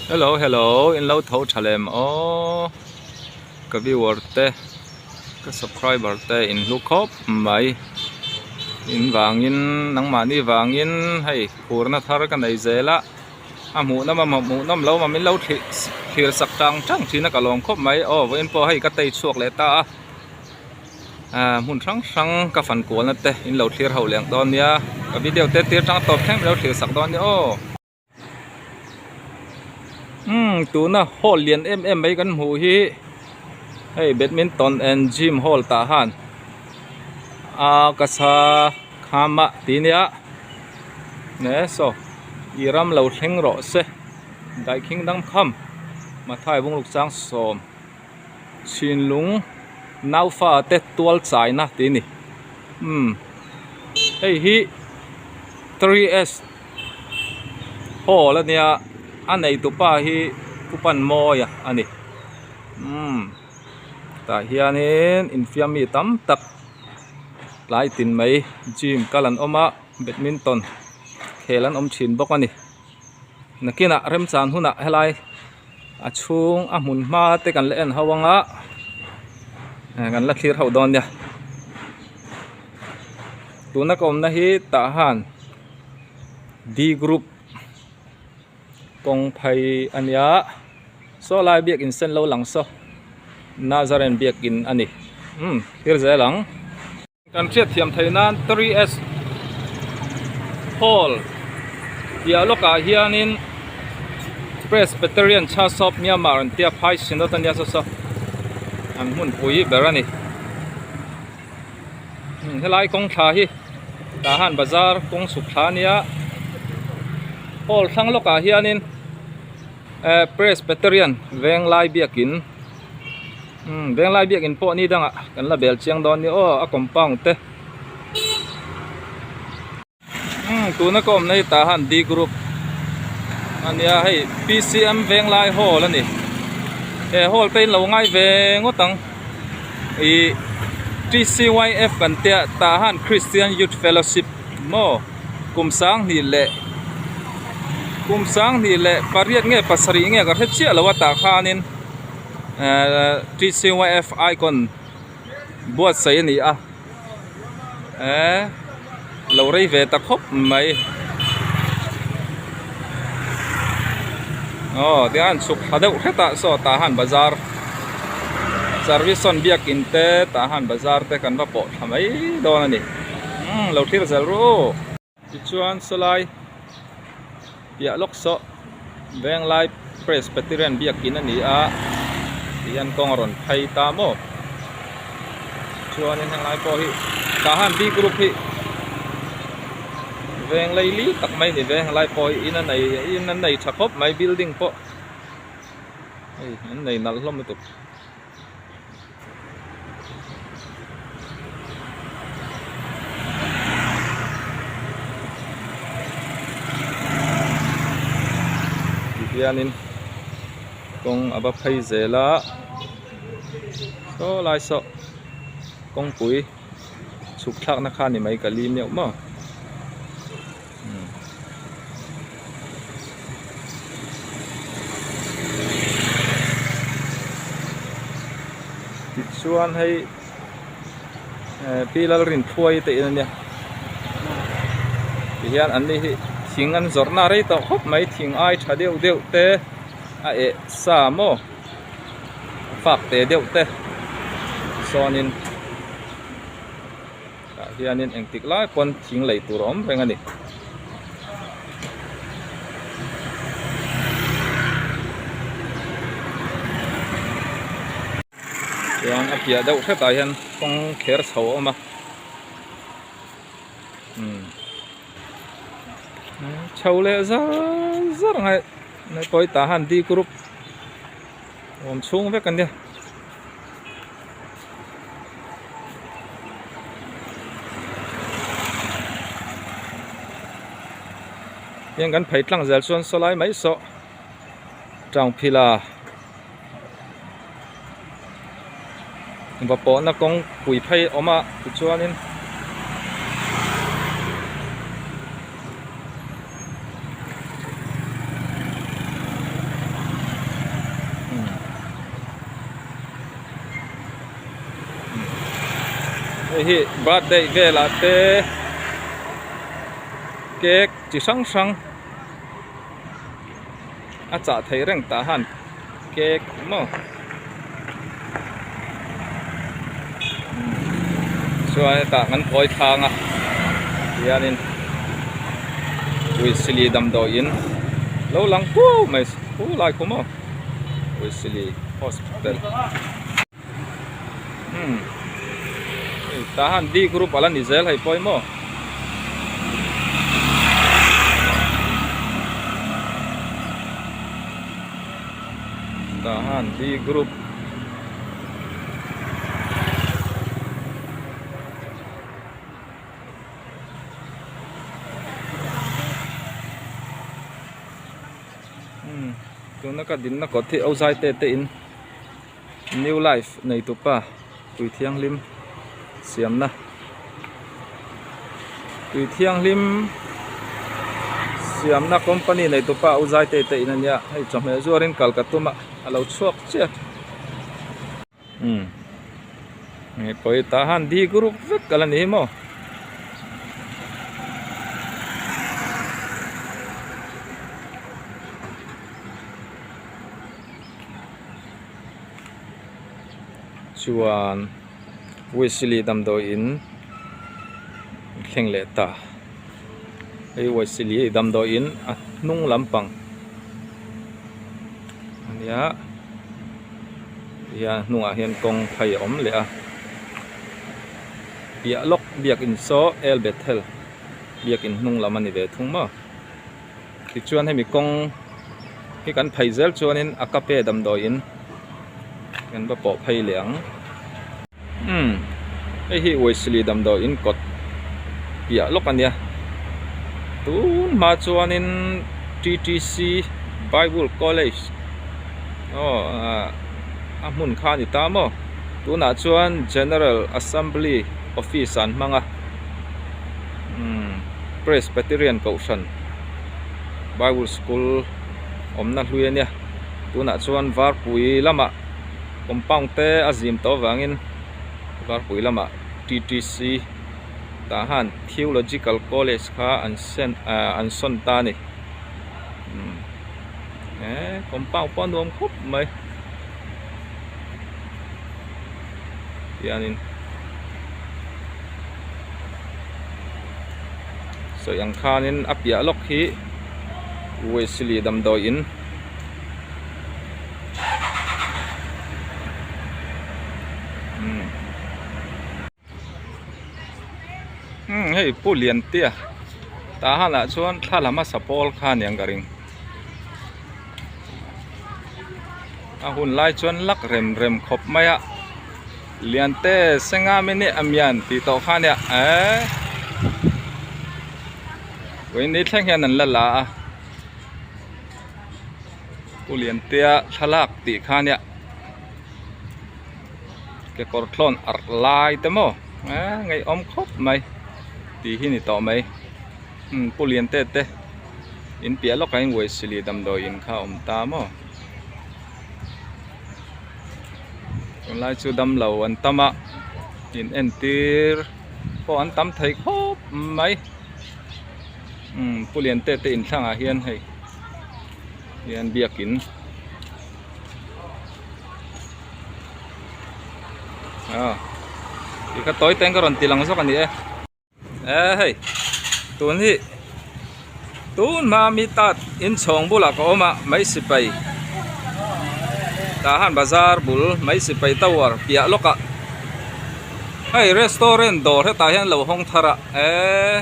Hello hello in lo tho tha lem aw ka viewer te ka subscriber te in hlu khawp mai in vangin nangmahni vangin hei phurna thar ka nei zel a a hmuh nawm a hmuh nawm lo a min lo thlir thlir sak tang tang thin a ka lawm khawp mai aw vawiin pawh hei ka tei chhuak leh ta a ah hmun hrang hrang ka fan kualna te in lo thlir ho leh ang dawn nia ka video te tir tang tawp thleng min lo thlir sak dawn nia aw. Umm tuna hall lian em em mai kan hmuh hi hei badminton and gym hall tah han a ka sa kham a tih nia ne saw i ram lo thleng rawh se daikhing dang kham mathai bungruk chang sawm chhinlung naufa te tual chaina tih a ni umm hei hi 3s. Hall ania a neitupa hi Pu Panmawia a ni umm tah hianin infiam mi tam tak tlai tin mai gym kal an awm a badminton khel an awm thin bawk a ni nakinah remchan hunah helai a chhung a hmun hma te kan la en ho anga kan la thlir ho dawn nia tuna ka awmna hi tah han. D group kawng phei a nia saw lai biakin sen lo lang saw Nazareth biakin a ni umm thlir zel ang. Kan hriat thiam theih nan 3S hall piah lawkah hianin Presbyterian Church of Myanmar an tia phai synod a nia saw saw an hmunpui ber a ni. Helai kawng thla hi tah han bazar kawng chhuk thla ania hall thlang lawkah hianin eh presbyterian venglai biakin umm venglai biakin pawh ni dangah kan la bel chiang dawn nia aw a compound te. Umm tuna ka awmna hi tah han D group ania hei P_C_M Venglai hall a ni he hall te in lo ngai ve ngawt ang ih T_C_Y_F kan tia tah han Christian Youth Fellowship maw kum sanghnih leh kum sanghnih leh pariat nge pasarih nge ka hre chiah lo a tah khanin ehh T_C_Y_F icon buatsaih a ni a eh lo rei ve ta khawp mai aw tiang an chhuk thla deuh hret ah saw tah han bazar service sawn biakin te tah han bazar te kan va pawh thla mai dawn a ni umm lo thlir zel ru. Tichuan sawlai piah lawk saw Venglai Presbyterian biakin a ni a tihian kawng a rawn phei ta maw chuanin henglai pawh hi tah han B group hi veng laili tak mai a ni ve henglai pawh hi in a nei in an nei tha khawp mai building pawh hei an nei nalh hlawm lutuk. Tihianin kawng a va phei zel a saw lai saw kawngpui chhuk thlakna kha a ni mai ka li meuh maw. Tichuan hei eh pi Lalrinthuai te in ania tihian an ni hi thing an zawrhna rei tawh khawp mai thing ai tha deuh deuh te a eh sa maw fak te deuh te sawnin. Tah hianin engtik lai pawn thing lei tur a awm reng a ni. Chuan a piah deuh hretah hian kawng kher chho a awm a umm chho leh zar zar ang hei pawh hi tah hian D group awm chhung vek a nia. Heng kan phei tlang zel chuan saw lai mai saw tangphila va pawhna kawng pui phei a awm a tichuanin Hei hi birthday velah te cake chi hrang hrang a chah thei reng tah han cake maw chuan hetah kan kawi thlang a hianin uisili damdawiin lo lang kuau mai khulai khu maw uisili hospital. Umm hei tah han D group ala ni zel hei pawimawh tah han D group umm tuna ka dinna kawt hi Ozai te te in. New life nei tupa tui thianghlim siamna tui thianghlim siamna company nei tupa u zai te te in ania hei chawhmeh zuarin kal ka tum a a lo chhuak chiah umm hei pawh hi tah han di group vek a la ni maw. Chuan Wesley damdawi in thleng leh ta hei Wesley damdawi in a hnung lampang ania tihian a hnungah hian kawng phei a awm leh a piah lawk biakin saw El Bethel biakin hnung lam a ni ve thung maw. Tichuan hemi kawng hi kan phei zel chuanin a kape damdawiin kan va pawh phei leh ang. Umm hei hi Wesley damdawiin kawt piah lawk a nia. Tun hma chuanin TTC Bible College aw ah a hmun kha a ni ta maw. Tunah chuan General Assembly Office ah an hmang a. Umm. Presbyterian Kohhran Bible School awmna hlui a nia tunah chuan Varpui lamah compound te a zim tawh avangin Varpui lamah TTC tah han Theological College kha an sen ah an sawn ta a ni umm eh compound pawh a nuam khawp mai hianin. Sawi ang khanin a piah lawk hi Wesley damdawi in umm hei Pu Liantea tah hanah chuan thla la hmasa pawl kha aniang ka ring a hun lai chuan lak rem rem khawp mai a. Liante senga mini amian tih tawh kha ania eee vawiin ni thleng hian an la la a Pu Liantea thlalak tih kha ania kekawr thlawn arh lai te maw eee ngaihawm khawp mai tih hi ni tawh mai umm Pu Liante te in piah lawkah hian Wesley damdawiin kha a awm ta maw. Tunlai chu damlo an tam a in entir pawh an tam thei khawp mai umm Pu Liante te inthlangah hian hei hian biakin ah tikha tawi teng ka rawn ti lang zawk a ni e. Eh hei tun hi tun hma mi tat inchhawng bulah ka awm a mai sipai tah han bazar bul mai sipai tower piah lawk ah hei restaurant dawr hetah hian lo hawng thar a eh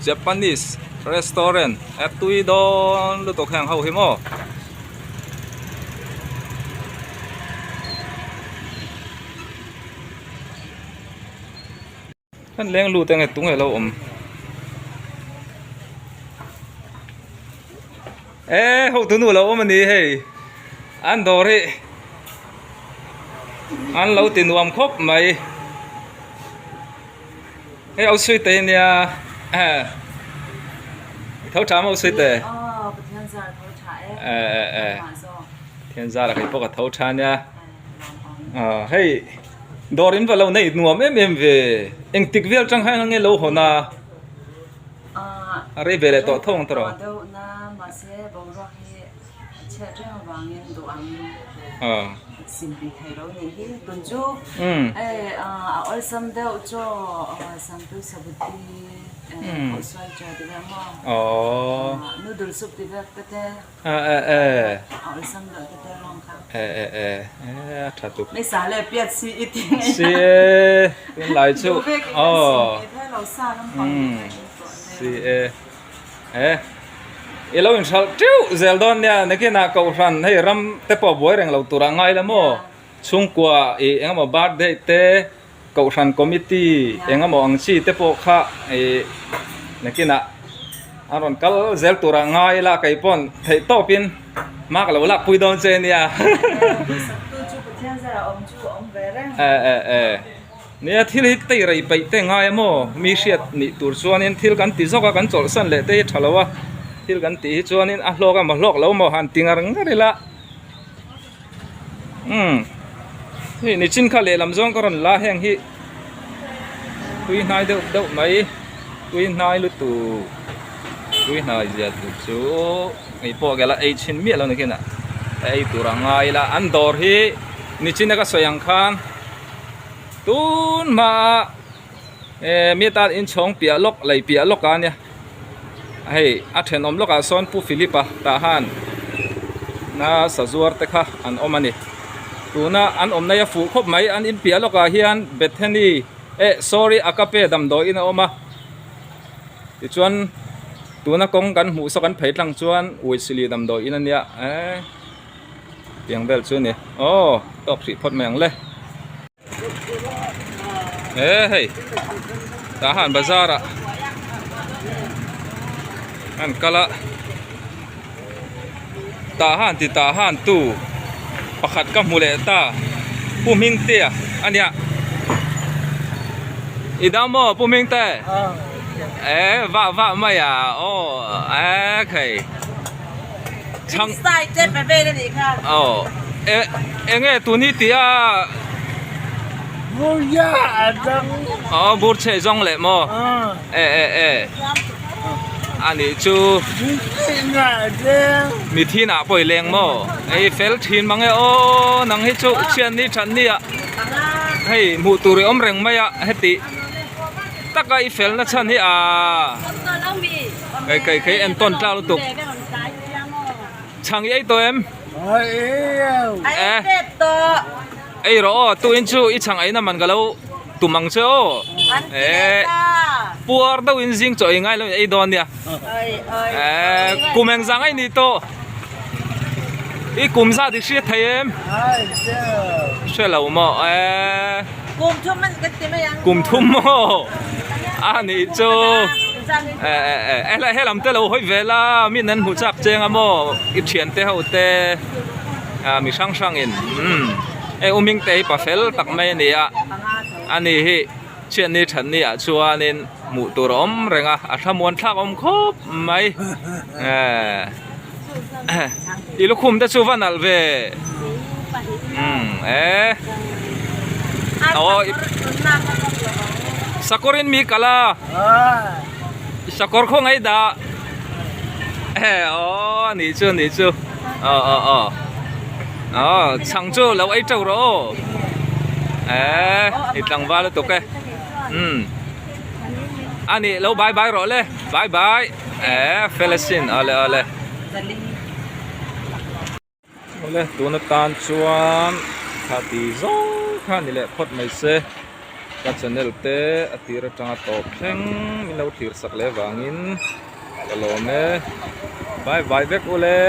Japanese restaurant a tui dawn lutuk heng ho hi maw. Kan leng lut enge tunge lo awm e ho tunu lo awm ani hei an dawr hi an lo ti nuam khawp mai hei au sui te nia tho tha maw sui te e e e thian zar a kei pawh ka tho tha nia. Hei. Dawr in va lo nei nuam em em ve. Engtik vel tang hian nge lo hawn a? A rei ve leh tawh tho ang tawh rawh. A tha tuk. Si e tunlai chu aw si e e i lo inhralh teuh zel dawn nia nakinah kohhran hei ram te pawh buai reng lo tur ah ngai la maw chhungkua ih engemaw birthday te kohhran committee engemaw ang chi te pawh kha ih nakinah an rawn kal zel tur ah ngai ila kei pawn theih tawp in hma ka lo lak pui dawn che nia eh eh eh nia thil hi tei rei peih te ngai a maw mi hriat nih tur chuanin thil kan ti zawk a kan chawlhsan leh te hi tha lo a thil kan tih hi chuanin a hlawk a maw hlawk lo maw han ti ngar ngar ila. Umm hei nichin kha lehlam zawng ka rawn la heng hi tui hnai deuh deuh mai tui hnai lutuk tui hnai zia tur chu hei pawh ka la ei chhin miah lo ni khin ah a ei tur a ngai ila an dawr hi nichin a ka sawi ang khan tun hmaah eh mi atan inchhawng piah lawk lei piah lawk a nia hei a thenawm lawkah sawn Pu Philip a tah han na sazuar te kha an awm a ni tuna an awm na hi a fuh khawp mai an in piah lawkah hian Bethany eh sorry Agape damdawiin a awm a tichuan tuna kawng kan hmuh saw kan phei tlang chuan Uisili damdawiin a nia eh tiang vel chu a ni aw tawk hrih phawt mai ang le. He hei tah han bazar ah an kal a tah han ti tah han tu pakhat ka hmu leh ta pu hmingtea a nia i dam maw pu hmingte eh vah vah mai a aw eh khei. Chhang aw e enge tuni tia aw bur chhe zawng leh maw e e e ani chu mi thin ah pawh i leng maw ei fel thin mang e aw nang hi chu chhiat ni that ni ah hei hmuh tur i awm reng mai a heti taka i fel na chhan hi aa. Kei kei kei en tawn tlang lutuk. Chhang i ei tawh em? Eh. Ei rawh aw, tu in chu i chhang eina man ka lo tum ang che aw. Eh. Puar deuh in zing chaw ei ngai lo in ei dawn nia. Eh, kum eng zang ei ni tawh. I kum zat i hriat thei em? Hre lo maw? Eh. Kum thum an kan ti mai ang. Kum thum maw? A nih chu. Eh eh eh eh he lam te lo hawi ve la min an hmu chak cheng a maw i thian te ho te ah mi hrang hrang in umm hei u Mingte hi pa fel tak mai a ni a ani hi chhiatni thatni ah chuanin hmuh tur a awm reng a a thlamuan thlak awm khawp mai eh i lukhum te chu va nalh ve umm eh aw sakawr in mi kal a sakawr khaw ngaih dah eh aw nih chu nih chu aw aw aw aw chhang chu lo ei teuh rawh aw eh i tlangval lutuk e umm a nih lo bye bye rawh le bye bye eh fel asin awle awle. Awle tun atan chuan thla ti zawng kha ni leh phawt mai se ka channel te a tir atanga tawp thleng min lo thlir sak leh vangin ka lawm e bye bye vek ule.